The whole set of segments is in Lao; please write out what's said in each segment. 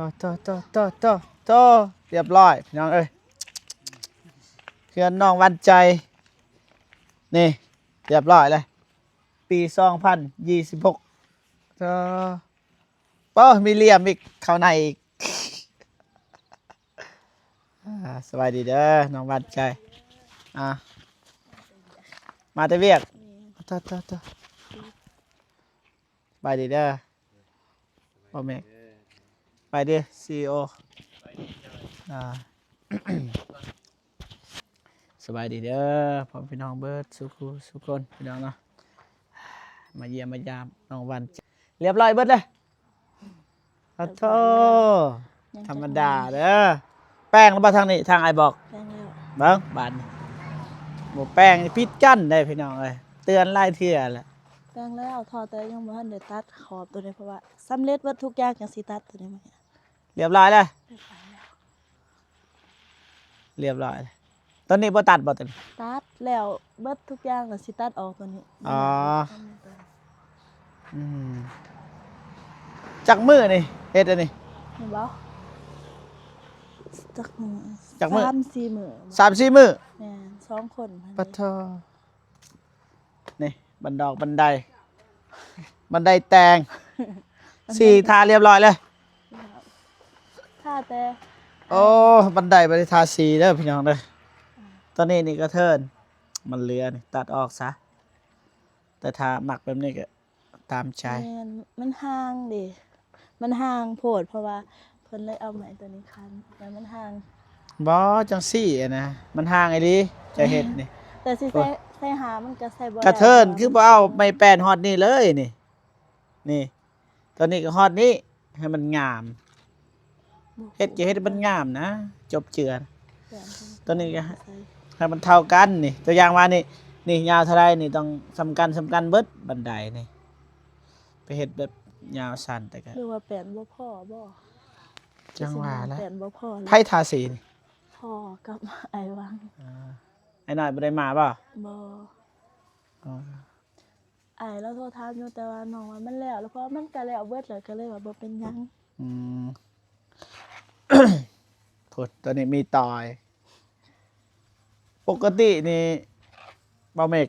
ໂຕ ໂຕ ໂຕ ໂຕ ໂຕ ໂຕ ຮຽບຮ້ອຍພີ່ນ້ອງເອີຍ ເຮືອນນ້ອງຫວານໃຈ ນີ້ ຮຽບຮ້ອຍເລີຍ ປີສອງພັນຊາວຫົກ ໂຕ ໂອ້ ມີຫຼຽມອີກ ເຂົ້າໃນອີກ. ອ່າ ສະບາຍດີເດີ ນ້ອງຫວານໃຈ ອ່າ ມາແຕ່ວຽກ ໂຕ ໂຕ ໂຕ ສະບາຍດີເດີ ພໍ່ແມ່ ສະບາຍດີ ຊີອີໂອ ອ່າ ສະບາຍດີເດີ ພໍ່ແມ່ພີ່ນ້ອງເບິດສູ່ຄູ່ສູ່ຄົນ ພີ່ນ້ອງເນາະ ມາຢ້ຽມມາຢາມນ້ອງຫວານໃຈ ຮຽບຮ້ອຍເບິດເລີຍ ອາໂທ ຍັງ ທຳມະດາເດີ ແປງແລ້ວບໍ່ທາງນີ້ ທາງອ້າຍບອກ ແປງແລ້ວ ເບິ່ງບາດນີ້ ບໍ່ແປງຜິດກັນເດ້ພີ່ນ້ອງເອີຍ ເຕືອນຫຼາຍເທື່ອແລ້ວ ແປງແລ້ວ ທໍ່ແຕ່ຍັງບໍ່ທັນໄດ້ຕັດຂອບໂຕນີ້ ເພາະວ່າສຳເລັດເບິດທຸກຢ່າງ ຈັ່ງຊິຕັດໂຕນີ້ ຮຽບຮ້ອຍແລ້ວ ຮຽບຮ້ອຍແລ້ວ ຕອນນີ້ບໍ່ຕັດບໍ່? ຕອນນີ້ຕັດແລ້ວເບິດທຸກຢ່າງ ກໍຊິຕັດອອກຕົວນີ້ ອໍ ອືມ ຈັກມື້ນີ້ເຮັດອັນນີ້? ແມ່ນບໍ່? ຈັກມື້? ຈັກມື້? ສາມສີ່ມື້ ສາມສີ່ມື້ ແມ່ນ ສອງຄົນ ປະໂທ ນີ້ບັນດອກບັນໄດ ບັນໄດແຕ່ງ ສີທາຮຽບຮ້ອຍເລີຍ ທາແຕ່ ໂອ້ ບັນໄດບໍ່ໄດ້ທາສີເດີພີ່ນ້ອງເດີ ຕອນນີ້ນີ້ກະເທີນ ມັນເຫຼືອນີ້ຕັດອອກຊະ ແຕ່ຖ້າມັກແບບນີ້ກະ ຕາມໃຈ ແມ່ນ ມັນຫ່າງເດ ມັນຫ່າງໂພດ ເພາະວ່າເພິ່ນເລີຍເອົາໄມ້ຕົວນີ້ຄັນ ແລ້ວມັນຫ່າງ ບໍ່ ຈັ່ງຊີ້ຫັ້ນນະ ມັນຫ່າງອີ່ຫຼີ ຈະເຮັດນີ້ ແຕ່ຊິໃສ່ ໂອ້ຍ ໃສ່ຫາມັນກະໃສ່ບໍ່ໄດ້ ກະເທີນຄືບໍ່ເອົາໄມ້ແປ້ນຮອດນີ້ເລີຍນີ້ ນີ້ ຕົວນີ້ກະຮອດນີ້ ໃຫ້ມັນງາມ ເຮັດກະເຮັດໃຫ້ມັນງາມນະ ຈົບເຈື່ອ ແປ້ນ ຕົວນີ້ກະໃສ່ ໃຫ້ມັນເທົ່າກັນນີ້ ຕົວຢ່າງວ່ານີ້ ນີ້ຍາວເທົ່າໃດນີ້ ຕ້ອງສ່ຳກັນ ສ່ຳກັນເບິດ ບັນໄດນີ້ ໄປເຮັດແບບຍາວສັ້ນແຕ່ກະ ຫຼືວ່າແປ້ນບໍ່ພໍບໍ່? ຈັ່ງວ່າແຫຼະ ແປ້ນບໍ່ພໍ ໃຜທາສີນີ້? ພໍ່ກັບອ້າຍຫວັງ ອ່າ ອ້າຍນ້ອຍບໍ່ໄດ້ມາບໍ່? ບໍ່ ອໍ ອ້າຍລາວໂທຖາມຢູ່ ແຕ່ວ່ານ້ອງວ່າມັນແລ້ວ ແລ້ວເພາະມັນກະແລ້ວເບິດແລ້ວ ກະເລີຍວ່າບໍ່ເປັນຫຍັງ ອືມ ພຸ້ນ ຕົວນີ້ມີຕອຍ ປົກກະຕິນີ້ ເບົາເມັກ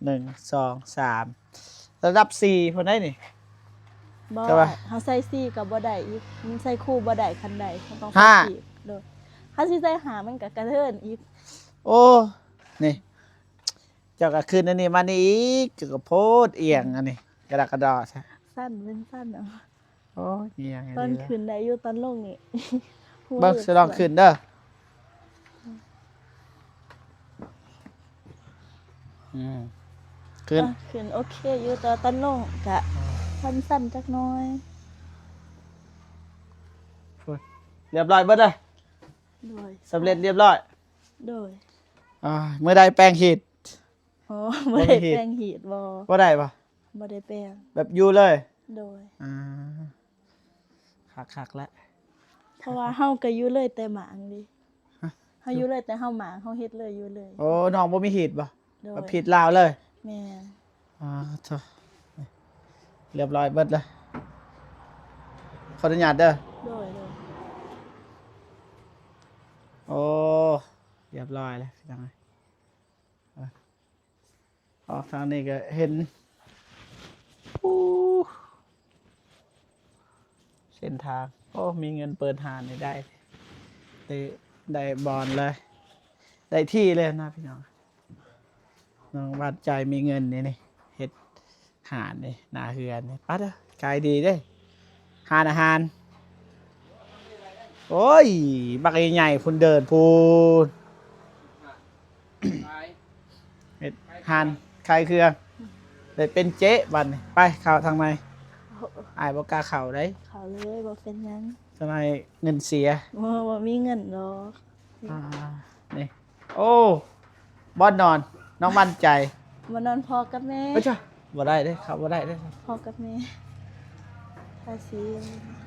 ໜຶ່ງ ສອງ ສາມ ລະດັບສີ່ພຸ້ນໃດ໋ນີ້ ບໍ່ ແຕ່ວ່າເຮົາໃສ່ສີ່ກະບໍ່ໄດ້ອີກ ມັນໃສ່ຄູ່ບໍ່ໄດ້ຄັນໃດ ເຮົາຕ້ອງໃສ່ຫ້າ ສີ່ ໂດຍ ຄັນຊິໃສ່ຫ້າມັນກະກະເທີນອີກ ໂອ້ ນີ້ ເຈົ້າກະຂຶ້ນອັນນີ້ມານີ້ອີກ ເຈົ້າກະໂພດອຽງອັນນີ້ ກະດະກະດໍແທ້ ສັ້ນເປັນສັ້ນເອົາ ໂອ້ຍ ມີຫຍັງໃຫ້ ຕອນຂຶ້ນໄດ້ຢູ່ ຕອນລົງນີ້ ເບິ່ງ ຊິລອງຂຶ້ນເດີ ອືມ ຂຶ້ນ ອ່ະ ຂຶ້ນໂອເຄຢູ່ ແຕ່ວ່າຕອນລົງກະ ອ່າ ສັ່ນໆຈັກໜ້ອຍ ໂອ້ຍ ຮຽບຮ້ອຍເບິດເລີຍ ໂດຍ ສຳເລັດຮຽບຮ້ອຍ ໂດຍ ອ່າ ມື້ໃດແປງຮີດ? ອໍ ບໍ່ໄດ້ແປງຮີດ ບໍ່ ບໍ່ໄດ້ບໍ່? ບໍ່ໄດ້ແປງ ແບບຢູ່ເລີຍ ໂດຍ ອ່າ ຄັກໆແຫຼະ ເພາະວ່າເຮົາກະຢູ່ເລີຍແຕ່ໝາງເດ ຮະ ເຮົາຢູ່ເລີຍແຕ່ເຮົາໝາງ ເຮົາເຮັດເລີຍຢູ່ເລີຍ ໂອ້ ນ້ອງບໍ່ມີຮີດບໍ່? ໂດຍ ແບບຮີດລາວເລີຍ ແມ່ນ ອ່າ ໂທ້ ຮຽບຮ້ອຍເບິດເລີຍ ຂໍອະນຸຍາດເດີ ໂດຍ ໂດຍ ໂອ້ ຮຽບຮ້ອຍແລ້ວພີ່ນ້ອງເອີຍ ອອກທາງນີ້ກະເຫັນ ອູ້ ເສັ້ນທາງ ໂອ້ ມີເງິນເປີດຮ້ານນີ້ໄດ້ ໄດ້ ໄດ້ບ່ອນເລີຍ ໄດ້ທີ່ເລີຍນະພີ່ນ້ອງ ນ້ອງຫວານໃຈມີເງິນນີ້ ນີ້ ເຮັດຮ້ານນີ້ ໜ້າເຮືອນນີ້ ປາດເດີ ຂາຍດີເດ້ ຮ້ານອາຫານ ໂອ້ຍ ບັກໃຫຍ່ໆພຸ້ນ ເດີນພຸ້ນ ເຮັດຮ້ານຂາຍເຄື່ອງ ໄດ້ເປັນເຈບາດນີ້ ໄປເຂົ້າທາງໃນ ໂອ້ ອ້າຍບໍ່ກ້າເຂົ້າໃດ ເຂົ້າເລີຍ ບໍ່ເປັນຫຍັງ ທາງໃນເງິນເສຍ ບໍ່ ບໍ່ມີເງິນດອກ ອ່າ ນີ້ ໂອ້ ບ່ອນນອນ ນ້ອງໝັ້ນໃຈ ບ່ອນນອນພໍ່ກັບແມ່ ເອີ ຈ້ະ ບໍ່ໄດ້ເດ້ ເຂົ້າບໍ່ໄດ້ເດ້ ພໍ່ກັບແມ່ ພາສີ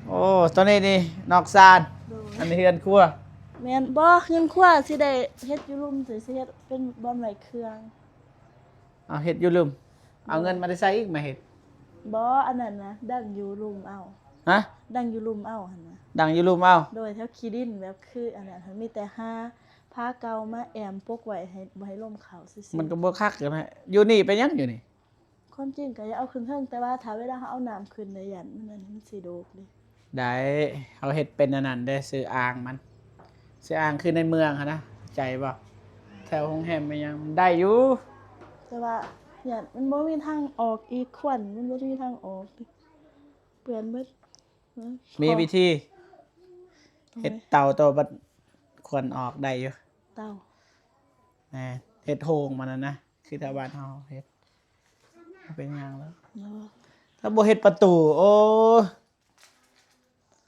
ໂອ້ ໂຕນີ້ນີ້ນອກຊານ ໂດຍ ອັນນີ້ເຮືອນຄົວ ແມ່ນ ບໍ່ ເຮືອນຄົວຊິໄດ້ເຮັດຢູ່ລຸ່ມ ຊິ ຊິເຮັດເປັນບ່ອນໄວ້ເຄື່ອງ ເອົາເຮັດຢູ່ລຸ່ມ ເອົາເງິນມາແຕ່ໃສອີກມາເຮັດ ບໍ່ ອັນນັ້ນນະ ດັງຢູ່ລຸ່ມເອົາ ຮະ ດັງຢູ່ລຸ່ມເອົາຫັ້ນນະ ດັງຢູ່ລຸ່ມເອົາ. ໂດຍ ແຖວຂີ້ດິນ ແບບຄືອັນນັ້ນ ມີແຕ່ຫາຜ້າເກົ່າມາແອ້ມປົກໄວ້ ໃຫ້ ບໍ່ໃຫ້ລົມເຂົ້າຊື່ໆ. ມັນກໍບໍ່ຄັກຢູ່ນະ. ຢູ່ນີ້ເປັນຫຍັງຢູ່ນີ້? ຄວາມຈິງກໍຢາກເອົາຂຶ້ນເທິງ ແຕ່ວ່າຖ້າເວລາເຮົາເອົານ້ຳຂຶ້ນໄດ້ ຢ້ານມັນ ອັນ ມັນຊິໂດກເດ້. ໄດ້ ເຮົາເຮັດເປັນອັນນັ້ນເດ້ ຊື່ອ່າງມັນ ຊື່ອ່າງຄືໃນເມືອງຫັ້ນນະ ເຂົ້າໃຈບໍ່? ແຖວໂຮງແຮມແມ່ນຫຍັງ ໄດ້ຢູ່ ແຕ່ວ່າຢ້ານມັນບໍ່ມີທາງອອກອີກ ຄວັນມັນບໍ່ມີທາງອອກ ເປື້ອນເບິດ. ມີວິທີ ເຮັດເຕົາໂຕບັດ ຄວັນອອກໄດ້ຢູ່ ເຕົາ ແມ່ນ ເຮັດໂຮງມັນຫັ້ນນະ ຄືແຖວບ້ານເຮົາເຮັດ ບໍ່ເປັນຫຍັງແລ້ວ. ແລ້ວບໍ່ເຮັດປະຕູ ໂອ້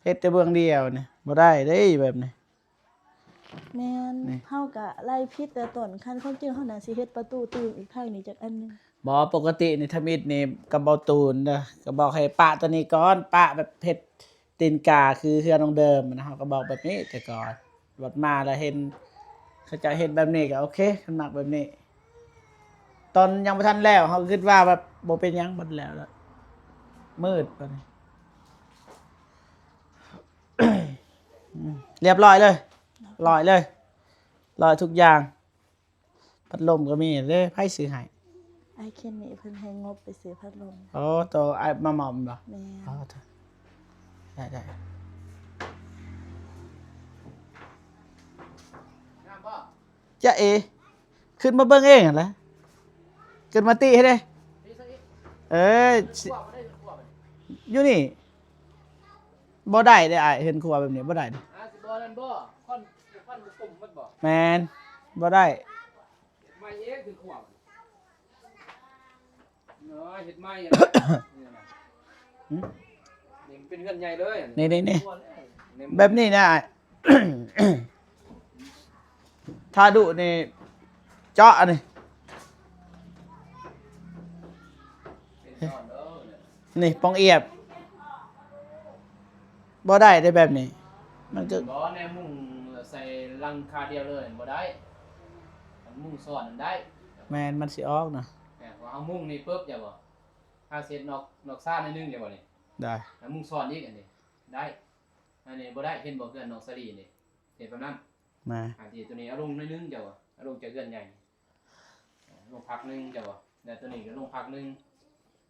ເຮັດແຕ່ເບື້ອງດຽວນີ້ ບໍ່ໄດ້ເດ້ແບບນີ້. ແມ່ນ ນີ້ ເຮົາກະໄລ່ຜິດແຕ່ຕົ້ນ ຄັນຄວາມຈິງເຮົາໜ້າຊິເຮັດປະຕູຕື່ມອີກທາງນີ້ຈັກອັນໜຶ່ງ. ບໍ່ ປົກກະຕິນີ້ທຳອິດນີ້ກະເບົາຕູນເດີ ກະບອກໃຫ້ປະໂຕນີ້ກ່ອນ ປະແບບເຮັດຕີນກາຄືເຮືອນນ້ອງເດີມນະ ເຮົາກະບອກແບບນີ້ແຕ່ກ່ອນ. ບັດມາແລ້ວເຫັນເຂົາເຈົ້າເຮັດແບບນີ້ກະໂອເຄ ຄັນມັກແບບນີ້. ຕອນຍັງບໍ່ທັນແລ້ວ ເຮົາຄິດວ່າແບບບໍ່ເປັນຫຍັງ ບັດແລ້ວລະມືດບາດນີ້. ອືມ ລຽບຮ້ອຍເລີຍ ລອຍເລີຍ ລອຍທຸກຢ່າງ. ພັດລົມກໍມີເດ້ ໃຜຊື້ໃຫ້? ອ້າຍເຄນນີ້ເພິ່ນໃຫ້ງົບໄປຊື້ພັດລົມ. ໂອ້ ໂຕອ້າຍມາມອບແມ່ນບໍ່? ແມ່ນ. ອໍ ໄດ້ ໄດ້ ຈະເອ ຂຶ້ນມາເບິ່ງເອງຫັ້ນແຫຼະ ຂຶ້ນມາຕິໃຫ້ເດ້. ເອີ ຢູ່ນີ້ ບໍ່ໄດ້ເດ້ອ້າຍ ເຮືອນຄົວແບບນີ້ບໍ່ໄດ້ເດ້. ອ່າ ຊິບໍ່ນັ້ນບໍ່? ຄວັນ ຄວັນມັນກຸມໝົດບໍ່? ແມ່ນ ບໍ່ໄດ້. ເຮັດໃໝ່ເອງເຮືອນຄົວ. ເນາະ ເຮັດໃໝ່ ນີ້ນະ. ຫຶ? ນີ້ມັນເປັນເຮືອນໃຫຍ່ເລີຍ. ນີ້ໆໆ ແບບນີ້ນະອ້າຍ. ຖ້າດຸນີ້ເຈາະອັນນີ້ ນີ້ປ່ອງອຽບ ບໍ່ໄດ້ເດ້ແບບນີ້ ມັນກໍ ບໍ່ ແນວມຸງໃສ່ຫຼັງຄາດຽວເລີຍບໍ່ໄດ້. ຄັນມຸງຊ້ອນນັ້ນໄດ້. ແມ່ນ ມັນຊິອອກນະ. ແມ່ນ ເພາະເຮົາມຸງນີ້ປຶບ ເຈົ້າບໍ່? ຖ້າເຮັດນອກ ນອກຊານໜ້ອຍໜຶ່ງ ເຈົ້າບໍ່ນີ້? ໄດ້. ແລ້ວມຸງຊ້ອນອີກ ອັນນີ້ໄດ້. ອັນນີ້ບໍ່ໄດ້ ເຫັນບໍ່? ເຮືອນນ້ອງສາລີນີ້ ເຮັດແບບນັ້ນ. ມາ ອັນທີ່ໂຕນີ້ເອົາລົງໜ້ອຍໜຶ່ງ ເຈົ້າ ເອົາລົງຈາກເຮືອນໃຫຍ່ ລົງພັກໜຶ່ງ ເຈົ້າ ແລ້ວໂຕນີ້ກໍລົງພັກໜຶ່ງ.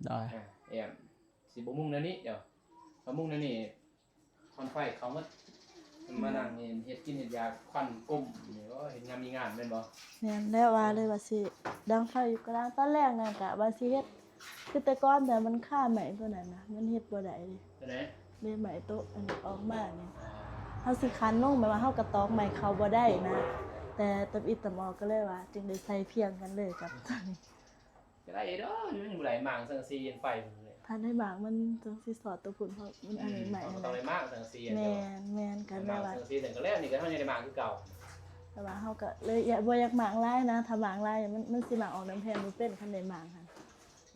ໄດ້ ເອີ ແອມ ຊິບໍ່ມຸງແນວນີ້ ເຈົ້າ ຖ້າມຸງແນວນີ້ ຄວັນໄຟເຂົ້າໝົດ. ອືມ ມານັ່ງນີ້ເຮັດກິນເຮັດຢາ ຄວັນກົມນີ້ ໂອ້ຍ ເຮັດງານມີງານແມ່ນບໍ່? ແມ່ນແລ້ວ ວ່າເລີຍວ່າຊິດັງໄຟຢູ່ກະດາງ. ຕອນແລກນັ້ນກະວ່າຊິເຮັດ ຄືແຕ່ກ່ອນ ແຕ່ມັນຄາໄມ້ໂຕນັ້ນນະ ມັນເຮັດບໍ່ໄດ້ເດ້. ໂຕໃດ? ເດ້ ໄມ້ໂຕະອັນອອກມານີ້ ເຮົາຊິຂັນລົງ ແບບວ່າເຮົາກະຕອກໄມ້ເຂົ້າບໍ່ໄດ້ນະ ແຕ່ຕຳອິດຕຳອອກ ກະເລີຍວ່າຈຶ່ງໄດ້ໃສ່ພຽງກັນເລີຍກັບໂຕນີ້. ກະໄດ້ເດີ ມັນບໍ່ໄດ້ໝາງສັງກະສີໄປພຸ້ນເລີຍ. ຖ້າໄດ້ໝາງມັນຈັ່ງຊິສອດໂຕພຸ້ນ ເພາະມັນອັນນີ້ໃໝ່. ເຮົາກໍຕ້ອງໄດ້ໝາງສັງກະສີ. ແມ່ນ ແມ່ນ ກະແບບວ່າ ໝາງສັງກະສີ ແຕ່ກໍແລ້ວນີ້ກະເຮົາຍັງໄດ້ໝາງຄືເກົ່າ. ແຕ່ວ່າເຮົາກໍເລີຍຢາກ ບໍ່ຢາກໝາງຫຼາຍນະ ຖ້າໝາງຫຼາຍມັນ ມັນຊິໝາງອອກນຳແຜ່ນບໍ່ເປັນ ຄັນໄດ້ໝາງຫັ້ນ.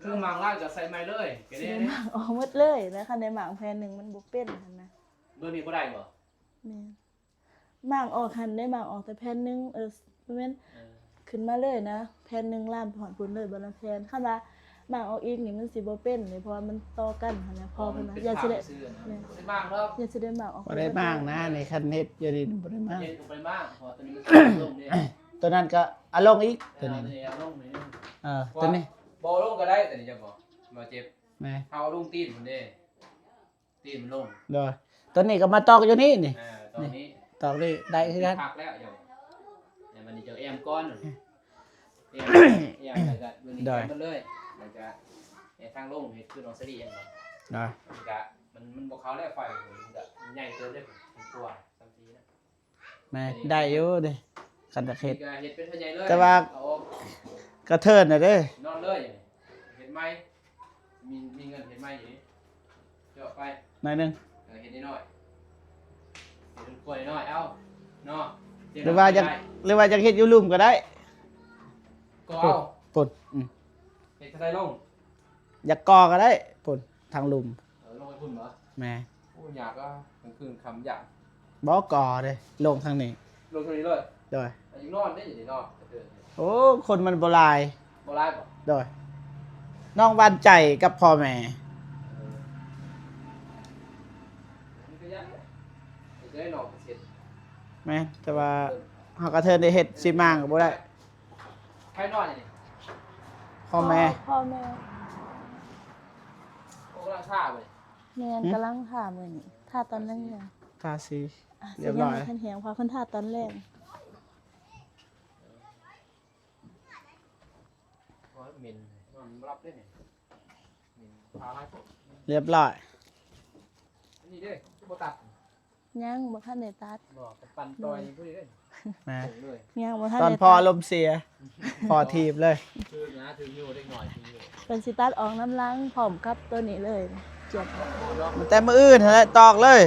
ຄືໝາງຫຼາຍກໍໃສ່ໃໝ່ເລີຍ ຊິໄດ້ໝາງອອກໝົດເລີຍນະ ຄັນໄດ້ໝາງແຜ່ນໜຶ່ງມັນບໍ່ເປັນຫັ້ນນະ. ເບິ່ງນີ້ບໍ່ໄດ້ບໍ່? ແມ່ນ ໝາງອອກຫັ້ນໄດ້ໝາງອອກແຕ່ແຜ່ນໜຶ່ງ ເອີ ບໍ່ແມ່ນ ເອີ ຂຶ້ນມາເລີຍນະ ແຜ່ນໜຶ່ງລາມໄປຮອດພຸ້ນເລີຍ ບໍ່ນະແຜ່ນ. ຄັນວ່າໝາງອອກອີກນີ້ມັນຊິບໍ່ເປັນເດ້ ເພາະວ່າມັນຕໍ່ກັນຫັ້ນນະ. ພໍ່ເພິ່ນວ່າຢ່າຊິໄດ້ ແມ່ນ ບໍ່ໄດ້ໝາງດອກ ຢ່າຊິໄດ້ໝາງອອກ ບໍ່ໄດ້ໝາງນະ. ນີ້ຄັນເຮັດຢູ່ນີ້ບໍ່ໄດ້ໝາງ ເຮັດບໍ່ໄດ້ໝາງ ເພາະວ່າໂຕນີ້ມັນລົງເດ້. ໂຕນັ້ນກໍເອົາລົງອີກ ໂຕນີ້ ເອົາລົງນີ້ ເອີ ໂຕນີ້ ບໍ່ລົງກໍໄດ້ ໂຕນີ້ຈະບໍ່ ບໍ່ເຈັບ. ແມ່ນ ເຮົາເອົາລົງຕີນພຸ້ນເດ້. ຕີນມັນລົງ ໂດຍ ໂຕນີ້ກໍມາຕອກຢູ່ນີ້ນີ້ ອ່າ ຕອກນີ້ ນີ້ ຕອກນີ້ໄດ້ຄືກັນ ພັກແລ້ວເຈົ້າ. ແລ້ວບັດນີ້ເຈົ້າແອ້ມກ່ອນ ແອ້ມ ແອ້ມ ແລ້ວກໍເບິ່ງນີ້ ໂດຍ ແອ້ມໝົດເລີຍ ແລ້ວກໍແອ້ທາງລົງ ເຮັດຄືນ້ອງສາລີຫັ້ນ ໂດຍ ມັນກໍ ມັນ ມັນບໍ່ເຂົ້າແລ້ວ ໄຟມັນກໍໃຫຍ່ເຕີບເດ້ ມັນກວ້າງສ່ຳພີນະ. ແມ່ນ ໄດ້ຢູ່ເດ້ ຄັນຢາກເຮັດ ນີ້ກໍເຮັດເປັນພໍ່ໃຫຍ່ເລີຍ ແຕ່ວ່າ ເອົາອອກ ກະເທີນນະເດ້ ນອນເລີຍ ເຮັດໃໝ່ ມີ ມີເງິນເຮັດໃໝ່ຢູ່ນີ້ ເຈາະໄປໜ້ອຍໜຶ່ງ ເອີ ເຮັດນ້ອຍໆ ເຮັດເປັນຄົວນ້ອຍໆ ເອົາເນາະ. ຫຼືວ່າຢາກ ຫຼືວ່າຢາກເຮັດຢູ່ລຸ່ມກໍໄດ້ ກໍເອົາ ພຸ້ນ ພຸ້ນ ອືມ ເຮັດເທົ່າໃດລົງ? ຢາກກໍ່ກໍໄດ້ ພຸ້ນ ທາງລຸ່ມ ເອີ ລົງໄປພຸ້ນບໍ່? ແມ່ນ ໂອ້ ຍາກວ່າ ກາງຄືນຄ່ຳຍາກ ບໍ່ກໍ່ເດ້ ລົງທາງນີ້ ລົງທາງນີ້ເລີຍ ໂດຍ ຢູ່ນອນເດ້ ຢູ່ນີ້ເນາະ. ໂອ້ ຄົນມັນບໍ່ຫຼາຍ ບໍ່ຫຼາຍບໍ່? ໂດຍ ນ້ອງຫວານໃຈກັບພໍ່ແມ່ ເອີ ມັນກໍຍາກ ໄດ້ນອກເຮັດ ແມ່ນ ແຕ່ວ່າເຮົາກະເທີນໄດ້ເຮັດ ຊິມ້າງກະບໍ່ໄດ້ ໃຜນອນນີ້ ພໍ່ແມ່ ພໍ່ແມ່ ໂອ້ ກຳລັງທາເວີຍ ແມ່ນ ຫື ກຳລັງທາມື້ນີ້ ທາຕອນແລງ ທາສີ ອ່ະ ລຽບຮ້ອຍ ຊິຍັງບໍ່ທັນແຫ້ງ ເພາະເພິ່ນທາຕອນແລງ. ໂອ້ຍ ເໝັນ ນອນບໍ່ຫຼັບເດ້ນີ້ ເໝັນ ທາຫຼາຍໂພດ ລຽບຮ້ອຍ ອັນນີ້ເດ້ ຄືບໍ່ຕັດ ຍັງບໍ່ທັນໄດ້ຕັດ ບໍ່ ກະປັ່ນຕ່ອຍນີ້ພໍດີເດ້ ແມ່ນ ຍັງບໍ່ທັນ ຕອນພໍ່ອາລົມເສຍ ພໍ່ຖີບເລີຍ ຖືກນະ ຖືກຢູ່ ເດັກນ້ອຍຖືກຢູ່ ເພິ່ນຊິຕັດອອກນຳຫຼັງ ພ້ອມກັບໂຕນີ້ເລີຍ ຈຽບ ແຕ່ມື້ອື່ນຫັ້ນແຫຼະ ຕອກເລີຍ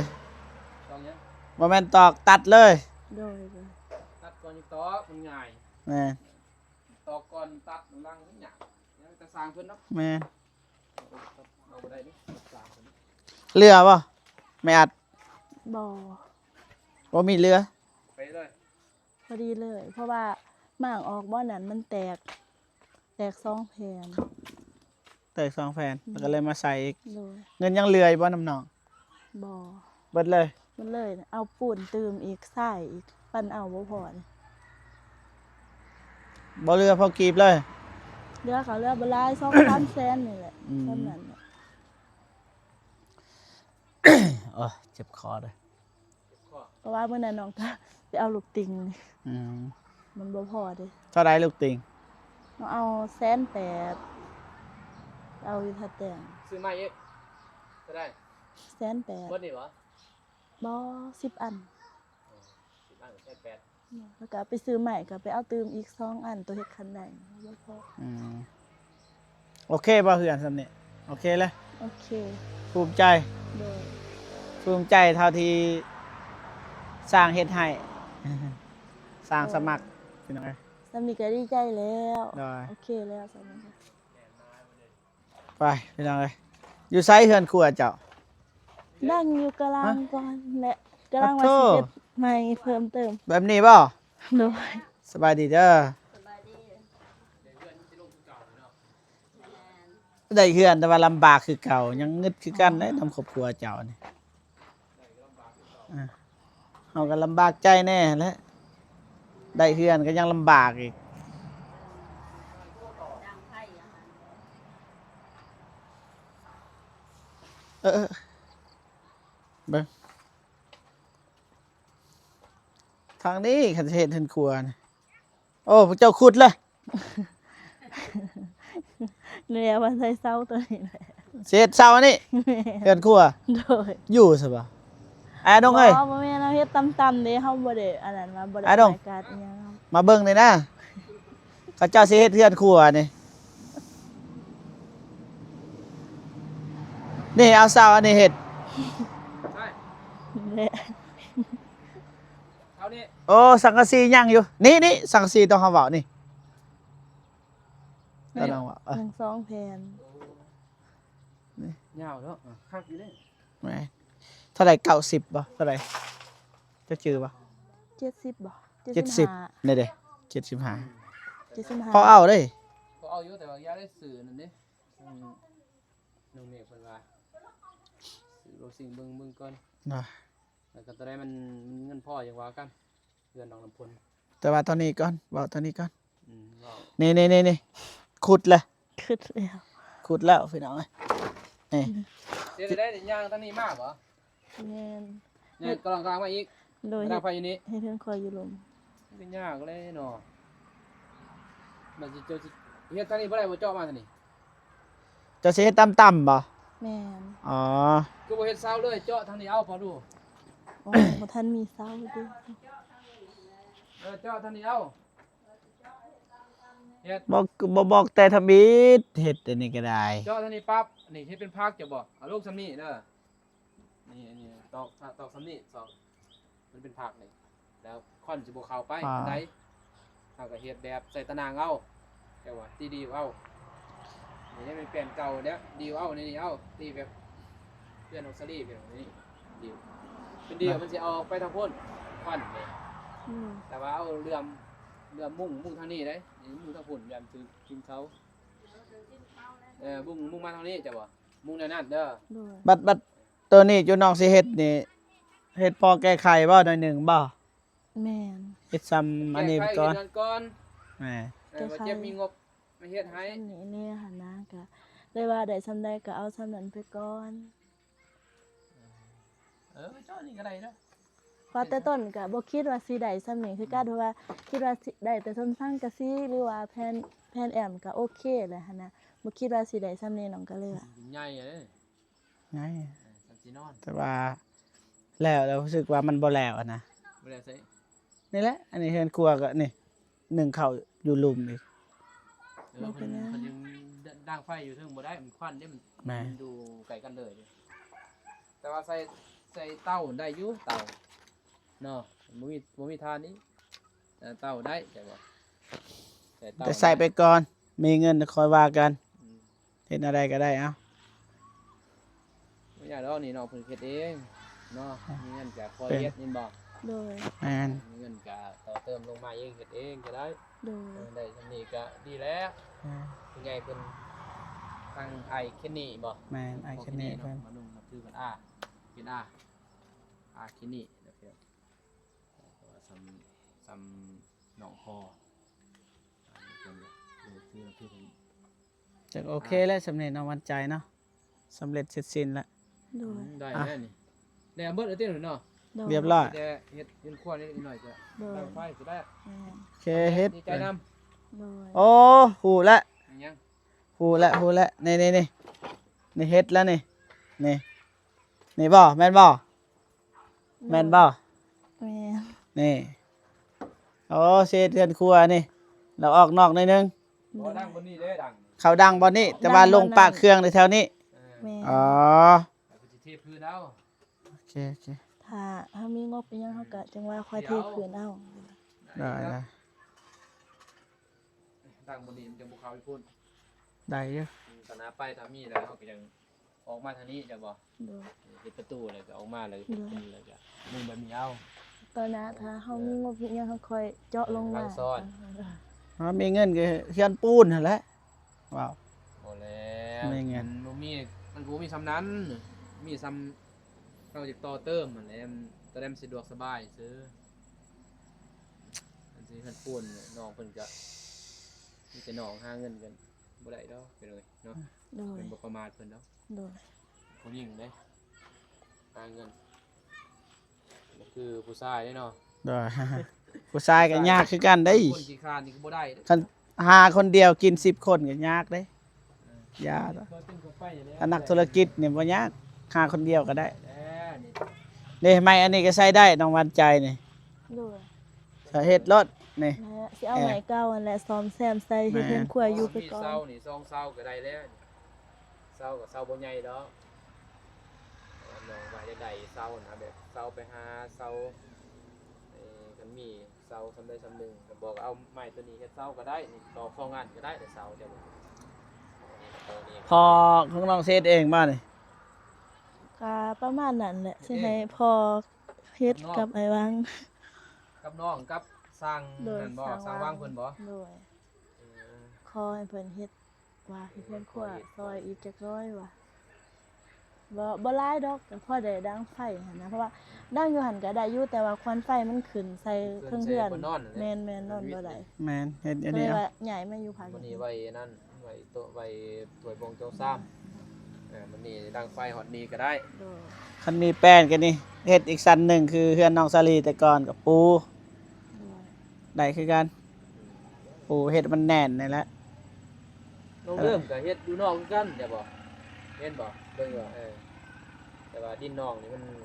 ຕອກຫຍັງ ບໍ່ແມ່ນຕອກ ຕັດເລີຍ ໂດຍ ຕັດກ່ອນຈັ່ງຕອກ ມັນງ່າຍ ແມ່ນ ຕອກກ່ອນຕັດນຳຫຼັງມັນຍາກ ແຕ່ຊ່າງເພິ່ນເນາະ ແມ່ນ ເອົາບໍ່ໄດ້ເດ້ ຊ່າງເພິ່ນ ເຫຼືອບໍ່ ແມ່ອັດ? ບໍ່ ບໍ່ມີເຫຼືອ ໄປເລີຍ ພໍດີເລີຍ ເພາະວ່າມ້າງອອກບ່ອນນັ້ນມັນແຕກ ແຕກສອງແຜ່ນ ແຕກສອງແຜ່ນ ແລ້ວກະເລີຍມາໃສ່ອີກ ໂດຍ ເງິນຍັງເຫຼືອຢູ່ບໍ່ນຳນ້ອງ? ບໍ່ ເບິດເລີຍ ເບິດເລີຍ ເອົາປູນຕື່ມອີກ ຊາຍອີກ ປັ່ນເອົາບໍ່ພໍນີ້ ບໍ່ເຫຼືອພໍກີບເລີຍ ເຫຼືອກະເຫຼືອບໍ່ຫຼາຍ ສອງສາມແສນນີ້ແຫຼະ ອືມ ສ່ຳນັ້ນແຫຼະ ໂອ້ຍ ເຈັບຄໍເດີ ເພາະວ່າມື້ນັ້ນນ້ອງກະໄປເອົາລູກຕິ່ງ ອືມ ມັນບໍ່ພໍເດ້ ເທົ່າໃດລູກຕິ່ງ? ນ້ອງເອົາແສນແປດ ເອົາຢູ່ທ່າແຕງ ຊື້ໃໝ່ອີກ ເທົ່າໃດ? ແສນແປດ ໝົດນີ້ບໍ່? ບໍ່ ສິບອັນ ສິບອັນແສນແປດ ແລ້ວກະໄປຊື້ໃໝ່ ກະໄປເອົາຕື່ມອີກສອງອັນ ໂຕເຮັດຄັນໄດ ບໍ່ພໍ ອືມ ໂອເຄບໍ່ເຮືອນສ່ຳນີ້? ໂອເຄເລີຍ ໂອເຄ ພູມໃຈ ໂດຍ ພູມໃຈເທົ່າທີ່ຊ່າງເຮັດໃຫ້ ຊ່າງສະໝັກ ໂດຍ ພີ່ນ້ອງເອີຍ ສ່ຳນີ້ກະດີໃຈແລ້ວ ໂດຍ ໂອເຄແລ້ວສ່ຳນີ້ ໄປພີ່ນ້ອງເອີຍ ຢູ່ໃສເຮືອນຄົວເຈົ້າ? ດັງຢູ່ກະລາງກ່ອນແຫຼະ ກະລາງວ່າຊິເຮັດໃໝ່ເພີ່ມເຕີມ ແບບນີ້ບໍ່? ໂດຍ ສະບາຍດີເດີ ໄດ້ເຮືອນແຕ່ວ່າລຳບາກຄືເກົ່າ ຍັງງຶດຄືກັນເດ້ ນຳຄອບຄົວເຈົ້ານີ້ ອ່າ ເຮົາກະລຳບາກໃຈແນ່ຫັ້ນແຫຼະ ໄດ້ເຮືອນກະຍັງລຳບາກອີກ ເອີ ເບິ່ງ ທາງນີ້ຄັນຊິເຮັດເຮືອນຄົວນີ້ ໂອ້ ພວກເຈົ້າຂຸດເລີຍ ແນວວ່າໃສ່ເສົາໂຕນີ້ແຫຼະ ຊິເຮັດເສົາອັນນີ້ ແມ່ນ ເຮືອນຄົວ ໂດຍ ຢູ່ຊະບໍ່ ອ້າຍດົງເອີຍ ບໍ່ ບໍ່ແມ່ນ ເຮົາເຮັດຕ່ຳໆເດ້ ເຮົາບໍ່ໄດ້ອັນນັ້ນວ່າ ບໍ່ໄດ້ ອ້າຍດົງ ປະກາດອີ່ຫຍັງ ມາເບິ່ງແດ່ນະ ເຂົາເຈົ້າຊິເຮັດເຮືອນຄົວນີ້ ນີ້ເອົາເສົາອັນນີ້ເຮັດ ເອົານີ້ ໂອ້ ສັງກະສີຍັງຢູ່ ນີ້ ນີ້ ສັງກະສີ ຕ້ອງເຮົາເວົ້ານີ້ ກຳລັງວ່າ ເອີ ຍັງສອງແຜ່ນ ນີ້ ຍາວເນາະ ຄັກຢູ່ເດ້ ແມ່ນ ເທົ່າໃດ ເກົ້າສິບບໍ່ ເທົ່າໃດ ເຈົ້າຈື່ບໍ່? ເຈັດສິບບໍ່? ເຈັດສິບ ເຈັດສິບຫ້າ ນີ້ເດ້ ເຈັດສິບຫ້າ ເຈັດສິບຫ້າ ພໍເອົາເດ້ ພໍເອົາຢູ່ ແຕ່ວ່າຢາກໄດ້ຊື້ນັ້ນເດ້ ອືມ ນ້ອງເມກເພິ່ນວ່າ ຊື້ລົດສິ່ງເບິ່ງ ເບິ່ງກ່ອນ ນະ ແລ້ວກະຕອນໃດມັນ ມັນເງິນພໍຈັ່ງວ່າກັນ ເຮືອນນ້ອງນ້ຳຝົນ ແຕ່ວ່າຕອນນີ້ກ່ອນ ເວົ້າຕອນນີ້ກ່ອນ ອືມ ເວົ້າ ນີ້ໆໆ ຂຸດແລ້ວ ຂຸດແລ້ວ ຂຸດແລ້ວພີ່ນ້ອງເອີຍ ນີ້ ເຮັດໄດ້ ຍ່າງທາງນີ້ມາບໍ່? ແມ່ນ ຍ່າງກະລັງທາງມາອີກ ໂດຍ ມາດັງໄຟຢູ່ນີ້ ເຮັດເຮືອນຄົວຢູ່ລຸ່ມ ມັນກະຍາກແຫຼະເນາະ ມັນຊິ ເຈົ້າຊິເຮັດທາງນີ້ບໍ່ໄດ້ບໍ່ ເຈາະມາທາງນີ້ ເຈົ້າຊິເຮັດຕ່ຳໆບໍ່? ແມ່ນ ອໍ ຄືບໍ່ເຮັດເສົາເລີຍ ເຈາະທາງນີ້ເອົາພໍດູ ໂອ້ ບໍ່ທັນມີເສົາເດ້ ເອີ ເຈາະທາງນີ້ເອົາ ເຮັດ ບໍ່ ບໍ່ບອກແຕ່ທຳອິດ ເຮັດອັນນີ້ກະໄດ້ ເຈາະທາງນີ້ປັບ ນີ້ເຮັດເປັນຜັກ ເຈົ້າບອກ ເອົາລົງສ່ຳນີ້ເດີ ນີ້ ອັນນີ້ຕອກ ຕອກສ່ຳນີ້ ຕອກ ມັນເປັນຜັກນີ້ ແລ້ວຄວັນຊິບໍ່ເຂົ້າໄປ ອ່າ ປານໃດ ເຮົາກະເຮັດແບບໃສ່ຕາໜ່າງເອົາ ແຕ່ວ່າຕີດິນເອົາ ນີ້ແມ່ນແປນເກົ່າແລ້ວ ດິນເອົາ ນີ້ ນີ້ເອົາ ຕີແບບເຮືອນອອກສາລີ ເປັນນີ້ ດິນ ເປັນດິນ ມັນຊິອອກໄປທາງພຸ້ນ ຄວັນນີ້ ອືມ ແຕ່ວ່າເອົາເຫຼື້ອມ ເຫຼື້ອມມຸງ ມຸງທາງນີ້ເດ້ ນີ້ມຸງທາງພຸ້ນ ຢ້ານຖືກກິນເຂົາ ເອີ ມຸງ ມຸງມາທາງນີ້ ເຈົ້າບໍ່? ມຸງແນວນັ້ນເດີ ໂດຍ ບັດ ບັດໂຕນີ້ຈຸນ້ອງຊິເຮັດນີ້ ເຮັດພໍແກ້ໄຂບໍ່ ໜ້ອຍໜຶ່ງບໍ່? ແມ່ນ ເຮັດຊ່ຳອັນນີ້ໄປກ່ອນ ເຮັດນັ້ນກ່ອນ ແມ່ນ ເອີ ແກ້ໄຂ ວ່າເຈັບມີງົບມາເຮັດໃຫ້ ຊ່ຳນີ້ແດ່ຫັ້ນນະ ກະເລີຍວ່າໄດ້ຊ່ຳໃດກະເອົາຊ່ຳນັ້ນໄປກ່ອນ. ເອີ ເຈົ້ານີ້ກະໄດ້ເດີ ວ່າແຕ່ຕົ້ນກະບໍ່ຄິດວ່າຊິໄດ້ຊ່ຳນີ້ຄືກັນ ເພາະວ່າຄິດວ່າຊິໄດ້ແຕ່ຊົນສັງກະສີ ຫຼືວ່າແຜ່ນ ແຜ່ນແອ້ມກະໂອເຄແລ້ວຫັ້ນນະ ບໍ່ຄິດວ່າຊິໄດ້ຊ່ຳນີ້ ນ້ອງກະເລີຍວ່າ ໃຫຍ່ເດ້ ໃຫຍ່ ເອີ ຊ່ຳຊິນອນ ແຕ່ວ່າແລ້ວ ແລ້ວຮູ້ສຶກວ່າມັນບໍ່ແລ້ວຫັ້ນນະ ບໍ່ແລ້ວໃສ? ນີ້ແຫຼະ ອັນນີ້ເຮືອນຄົວກະນີ້ ໜຶ້ງເຂົ້າຢູ່ລຸ່ມອີກ ເອີ ບໍ່ເປັນຫຍັງ ເພິ່ນຍັງດັງໄຟຢູ່ເທິງບໍ່ໄດ້ ມັນຄວັນເດ້ ມັນ ແມ່ນ ມັນຢູ່ໃກ້ກັນເລີຍ ແຕ່ວ່າໃສ່ ໃສ່ເຕົາໄດ້ຢູ່ ເຕົາເນາະ ບໍ່ມີ ບໍ່ມີຖ່ານນີ້ ເອີ ເຕົາໄດ້ ແຕ່ວ່າໃສ່ເຕົາ ແຕ່ໃສ່ໄປກ່ອນ ມີເງິນຄ່ອຍວ່າກັນ ອືມ ເຮັດແນວໃດກະໄດ້ ເອົ້າ ບໍ່ຍາກດອກນີ້ເນາະ ເພິ່ນເຮັດເອງເນາະ ມີເງິນກະຄ່ອຍເຮັດ ແມ່ນບໍ່? ໂດຍ ແມ່ນ ມີເງິນກະຕໍ່ເຕີມລົງມາເອງ ເຮັດເອງກະໄດ້ ໂດຍ ເອີ ໄດ້ຊ່ຳນີ້ກະດີແລ້ວ ແມ່ນ ຜູ້ໃຫຍ່ເພິ່ນ ທາງອ້າຍເຄນນີບໍ່? ແມ່ນ ອ້າຍເຄນນີເພິ່ນ ມານຸ່ງນັບຖືເພິ່ນ ອາ ເປັນອາ ອາ ເຄນນີ ເພາະວ່າຊ່ຳ ຊ່ຳນ້ອງພໍ່ ເພິ່ນ ເພິ່ນ ເພິ່ນ ຈັກໂອເຄແລ້ວ ຊ່ຳນີ້ນ້ອງໝັ້ນໃຈເນາະ ສຳເລັດເສັດສິ້ນແລ້ວ ໂດຍ ອືມ ໄດ້ແລ້ວນີ້ ໄດ້ເບິດແລ້ວຕິເນາະ ໂດຍ ຮຽບຮ້ອຍ ແຕ່ເຮັດເຮືອນຄົວນິດໜ້ອຍກະ ໂດຍ ຕັ້ງໄຟກະໄດ້ ແມ່ນ ໂອເຄ ເຮັດ ດີໃຈນຳ ໂດຍ ໂອ້ ຮູ້ແລ້ວ ຫຍັງ? ຮູ້ແລ້ວ ຮູ້ແລ້ວ ນີ້ ນີ້ ນີ້ ນີ້ເຮັດແລ້ວນີ້ ນີ້ ນີ້ບໍ່ ແມ່ນບໍ່? ແມ່ນບໍ່? ແມ່ນ ນີ້ ໂອ້ ຊິເຮັດເຮືອນຄົວນີ້ ແລ້ວອອກນອກໜ້ອຍໜຶ່ງ ບໍ່ ດັງບ່ອນນີ້ເດ້ ດັງ ເຂົ້າດັງບ່ອນນີ້ ແຕ່ວ່າລົງປາກເຄື່ອງແຖວນີ້ ເອີ ແມ່ນ ອໍ ເພິ່ນຊິເທພື້ນເອົາ ໂອເຄ ໂອເຄ ຖ້າເຮົາມີງົບອີ່ຫຍັງ ເຮົາກະຈັ່ງວ່າຄ່ອຍເທພື້ນເອົາ ໄດ້ ໄດ້ ດັງບ່ອນນີ້ມັນຈະບໍ່ເຂົ້າໄປພຸ້ນ ໄດ້ຢູ່ ອືມ ຕະໜາໄປຖ້າມີແລ້ວ ເຮົາກະຍັງ ອອກມາທາງນີ້ ເຈົ້າບໍ່? ໂດຍ ເຮັດປະຕູແລ້ວກະອອກມາ ແລ້ວກະ ໂດຍ ເປັນ ແລ້ວກະມຸງແບບນີ້ເອົາ ຕອນໜ້າຖ້າເຮົາມີງົບມີຫຍັງ ເຮົາຄ່ອຍເຈາະລົງມາ ເອີ ຫຼັງຊອນ ເຮົາມີເງິນກະເຮືອນປູນຫັ້ນແຫຼະ ວ້າວ ບໍ່ແລ້ວ ມີເງິນ ມັນບໍ່ມີ ມັນກະບໍ່ມີຊ່ຳນັ້ນ ມີຊ່ຳເຮົາຈະຕໍ່ເຕີມຫັ້ນແຫຼະ ຕອນໃດມັນສະດວກສະບາຍຊື່ ອັນຊິເຮືອນປູນ ນ້ອງເພິ່ນກະ ມີແຕ່ນ້ອງຫາເງິນກັນ ບໍ່ໄດ້ດອກ ເປັນຫຍັງເນາະ ໂດຍ ເພິ່ນບໍ່ປະໝາດເພິ່ນດອກ ໂດຍ ຜູ້ຍິງເດ້ ຫາເງິນ ບໍ່ຄືຜູ້ຊາຍເດ້ເນາະ ໂດຍ ຜູ້ຊາຍກະຍາກຄືກັນເດ້ ຄົນຂີ້ຄ້ານນີ້ກະບໍ່ໄດ້ເດ້ ຄັນຫາຄົນດຽວກິນສິບຄົນກະຍາກເດ້ ເອີ ຢ່າ ເຂົາເປັນເຂົາໄປແລ້ວ ຖ້ານັກທຸລະກິດນີ້ບໍ່ຍາກ ຫາຄົນດຽວກະໄດ້ ແລ້ວນີ້ ເດ້ ໄມ້ອັນນີ້ກະໃຊ້ໄດ້ ນ້ອງຫວານໃຈນີ້ ໂດຍ ເຮັດໂລດນີ້ ແມ່ນ ຊິເອົາໄມ້ເກົ່າຫັ້ນແຫຼະ ສ້ອມແຊມໃສ່ ເຮັດເຮືອນຄົວຢູ່ໄປກ່ອນ ມີເສົານີ້ ສອງເສົາກະໄດ້ແລ້ວ ເສົາກະເສົາບໍ່ໃຫຍ່ດອກ ນ້ອງວ່າຢາກໄດ້ເສົາຫັ້ນນະ ແບບເສົາໄປຫາເສົາ ເອີ ຄັນມີເສົາຊ່ຳໃດຊ່ຳໜຶ່ງ ກະບອກເອົາໄມ້ໂຕນີ້ເຮັດເສົາກະໄດ້ ນີ້ ຕອກສອງອັນກະໄດ້ ເສົາເຈົ້າ ພໍ່ຂອງນ້ອງຊິເຮັດເອງບໍ່ນີ້? ກະປະມານນັ້ນແຫຼະ ຊິໃຫ້ພໍ່ເຮັດກັບອ້າຍວັງ ກັບນ້ອງ ກັບຊ່າງ ໂດຍ ນັ້ນບໍ່ ຊ່າງວັງ ຊ່າງວັງເພິ່ນບໍ່? ໂດຍ ເອີ ຂໍໃຫ້ເພິ່ນເຮັດ ວ່າເຮັດເຮືອນຄົວຊ່ອຍອີກຈັກໜ້ອຍວ່າ ບໍ່ ບໍ່ຫຼາຍດອກ ກະພໍໄດ້ດັງໄຟຫັ້ນນະ ເພາະວ່າດັງຢູ່ຫັ້ນກະໄດ້ຢູ່ ແຕ່ວ່າຄວັນໄຟມັນຂຶ້ນໃສ່ເທິງເຮືອນ ແມ່ນໆ ນອນບໍ່ໄດ້ ແມ່ນ ເຮັດອັນນີ້ ກະເລີຍວ່າຍ້າຍມາຢູ່ພາກນີ້ ມື້ນີ້ໄວ້ອັນນັ້ນ ໄວ້ໂຕະ ໄວ້ຖ້ວຍບ່ວງຈອງຊາມ ເອີ ມື້ນີ້ດັງໄຟຮອດນີ້ກະໄດ້ ໂດຍ ຄັນມີແປ້ນກະນີ້ ເຮັດອີກຊັ້ນໜຶ່ງ ຄືເຮືອນນ້ອງສາລີແຕ່ກ່ອນກະປູ ໂດຍ ໄດ້ຄືກັນ ປູເຮັດມັນແໜ້ນນີ້ແຫຼະ ນ້ອງເລີ່ມກະເຮັດຢູ່ນອກຄືກັນ ແມ່ນບໍ່? ເຫັນບໍ່? ເບິ່ງຢູ່ ເອີ ແຕ່ວ່າດິນນ້ອງນີ້ມັນ ມັນ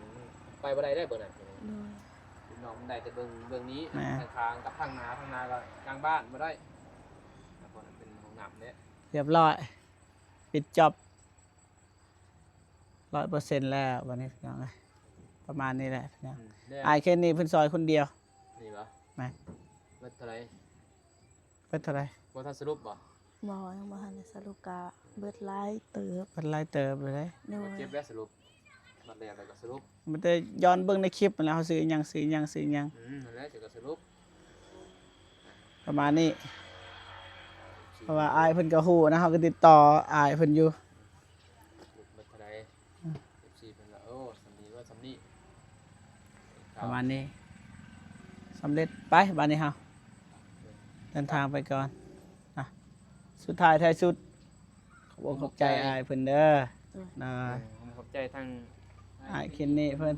ໄປບໍ່ໄດ້ເດ້ ເບິ່ງນັ້ນ ໂດຍ ດິນນ້ອງມັນໄດ້ແຕ່ເບິ່ງ ເບິ່ງນີ້ ແມ່ນ ທາງຂ້າງກັບທາງໜ້າ ທາງໜ້າກະກາງບ້ານບໍ່ໄດ້ ເພາະນັ້ນເປັນຫ້ອງນ້ຳເດ້ ຮຽບຮ້ອຍ ປິດຈອບ ຮ້ອຍເປີເຊັນແລ້ວ ບາດນີ້ພີ່ນ້ອງເອີຍ ປະມານນີ້ແຫຼະພີ່ນ້ອງ ອືມ ອ້າຍເຄນນີ້ເພິ່ນຊ່ອຍຄົນດຽວ ນີ້ບໍ່? ແມ່ນ ເບິດເທົ່າໃດ? ເບິດເທົ່າໃດ? ບໍ່ທັນສະຫຼຸບບໍ່? ບໍ່ ຍັງບໍ່ທັນໄດ້ສະຫຼຸບ ກະເບິດຫຼາຍເຕີບ ເບິດຫຼາຍເຕີບເລີຍເດ້ ໂດຍ ເກັບແລ້ວສະຫຼຸບ ບັດແລ້ວແລ້ວກະສະຫຼຸບ ມັນແຕ່ຍ້ອນເບິ່ງໃນຄລິບຫັ້ນແຫຼະ ເຮົາຊື້ຫຍັງ ຊື້ຫຍັງ ຊື້ຫຍັງ ອືມ ຫັ້ນແຫຼະ ຈະກະສະຫຼຸບ ປະມານນີ້ ເພາະວ່າອ້າຍເພິ່ນກະຮູ້ນະ ເຮົາກະຕິດຕໍ່ອ້າຍເພິ່ນຢູ່ ສະຫຼຸບເບິດເທົ່າໃດ ອືມ ເອັຟຊີ ເພິ່ນວ່າ ໂອ້ ສ່ຳນີ້ວ່າສ່ຳນີ້ ປະມານນີ້ ສຳເລັດໄປ. ບາດນີ້ເຮົາເດີນທາງໄປກ່ອນນະ. ສຸດທ້າຍທ້າຍສຸດ ຂອບອົກຂອບໃຈອ້າຍເພິ່ນເດີ. ໂດຍ ນະ ຂອບໃຈທາງອ້າຍເຄນນີເພິ່ນ.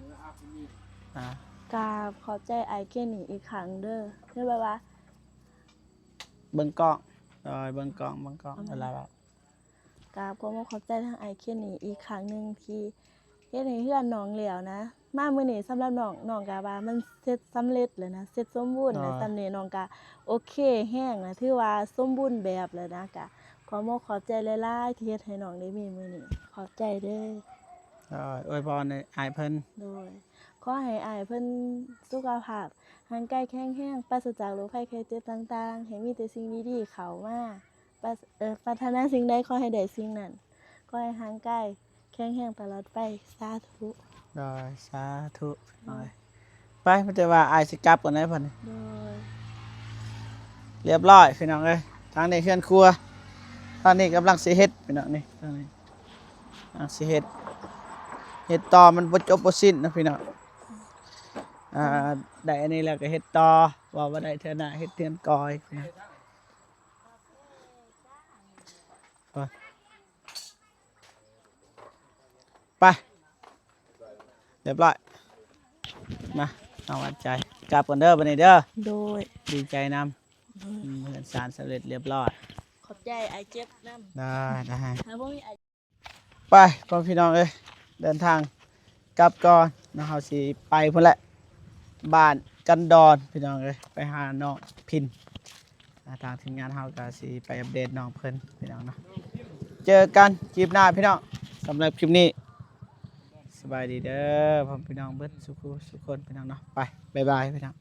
ອ່າ ກາບຂອບໃຈອ້າຍເຄນນີອີກຄັ້ງເດີ ຄືແບບວ່າ ເບິ່ງກ້ອງ. ໂດຍ ເບິ່ງກ້ອງ ເບິ່ງກ້ອງ ອືມ ເວລາເວົ້າ. ກາບຂອບອົກຂອບໃຈທາງອ້າຍເຄນນີອີກຄັ້ງໜຶ່ງ ທີ່ເຮັດໃຫ້ເຮືອນນ້ອງແລ້ວນະ. ມາມື້ນີ້ສຳລັບນ້ອງ ນ້ອງກະວ່າມັນເສັດສຳເລັດແລ້ວນະ ເສັດສົມບູນແລ້ວ. ໂດຍ ສ່ຳນີ້ນ້ອງກະໂອເຄແຮງນະ ຖືວ່າສົມບູນແບບແລ້ວນະ. ກະຂອບອົກຂອບໃຈຫຼາຍໆ ທີ່ເຮັດໃຫ້ນ້ອງໄດ້ມີມື້ນີ້. ຂອບໃຈເດີ. ໂດຍ ອວຍພອນໃຫ້ອ້າຍເພິ່ນ. ໂດຍ ຂໍໃຫ້ອ້າຍເພິ່ນສຸຂະພາບຮ່າງກາຍແຂງແຮງ ປາສະຈາກໂລກໄພໄຂ້ເຈັບຕ່າງໆ ໃຫ້ມີແຕ່ສິ່ງດີໆເຂົ້າມາ. ປາ ເອີ ປາດຖະໜາສິ່ງໃດຂໍໃຫ້ໄດ້ສິ່ງນັ້ນ. ຂໍໃຫ້ຮ່າງກາຍແຂງແຮງຕະຫຼອດໄປ. ສາທຸ. ໂດຍ ສາທຸ. ໂດຍ ໄປ ມີແຕ່ວ່າອ້າຍຊິກັບກ່ອນໄດ໋ບັດນີ້. ໂດຍ ລຽບຮ້ອຍພີ່ນ້ອງເອີຍ. ທາງນີ້ເຮືອນຄົວ ທາງນີ້ກຳລັງຊິເຮັດພີ່ນ້ອງນີ້. ທາງນີ້ກຳລັງຊິເຮັດ ເຮັດຕໍ່ ມັນບໍ່ຈົບບໍ່ສິ້ນນະພີ່ນ້ອງ. ອ່າ ໄດ້ອັນນີ້ແລ້ວກໍເຮັດຕໍ່ ວ່າບໍ່ໄດ້ເທື່ອໜ້າເຮັດເຮືອນກ່ອອີກ. ໄປ ລຽບຮ້ອຍ. ມາ ນ້ອງຫວານໃຈ ກັບກ່ອນເດີບັດນີ້ເດີ. ໂດຍ ດີໃຈນຳ. ໂດຍ ອືມ ເຮືອນຊານສຳເລັດລຽບຮ້ອຍ. ຂອບໃຈອ້າຍເຈັບນຳ. ໄດ້ ໄດ້ ຖ້າບໍ່ມີອ້າຍ ໄປ ພໍ່ແມ່ພີ່ນ້ອງເອີຍ ເດີນທາງກັບກ່ອນເນາະ. ເຮົາຊິໄປພຸ້ນແຫຼະ ບ້ານກັນດອນພີ່ນ້ອງເອີຍ ໄປຫານ້ອງພິນ. ອ່າ ທາງທີມງານເຮົາກໍຊິໄປອັບເດດນ້ອງເພິ່ນພີ່ນ້ອງເນາະ. ເຈີກັນຄລິບໜ້າພີ່ນ້ອງ. ສຳລັບຄລິບນີ້ ສະບາຍດີເດີ ພໍ່ແມ່ພີ່ນ້ອງເບິດສູ່ຜູ້ສູ່ຄົນພີ່ນ້ອງເນາະ. ໄປ ບາຍບາຍພີ່ນ້ອງ.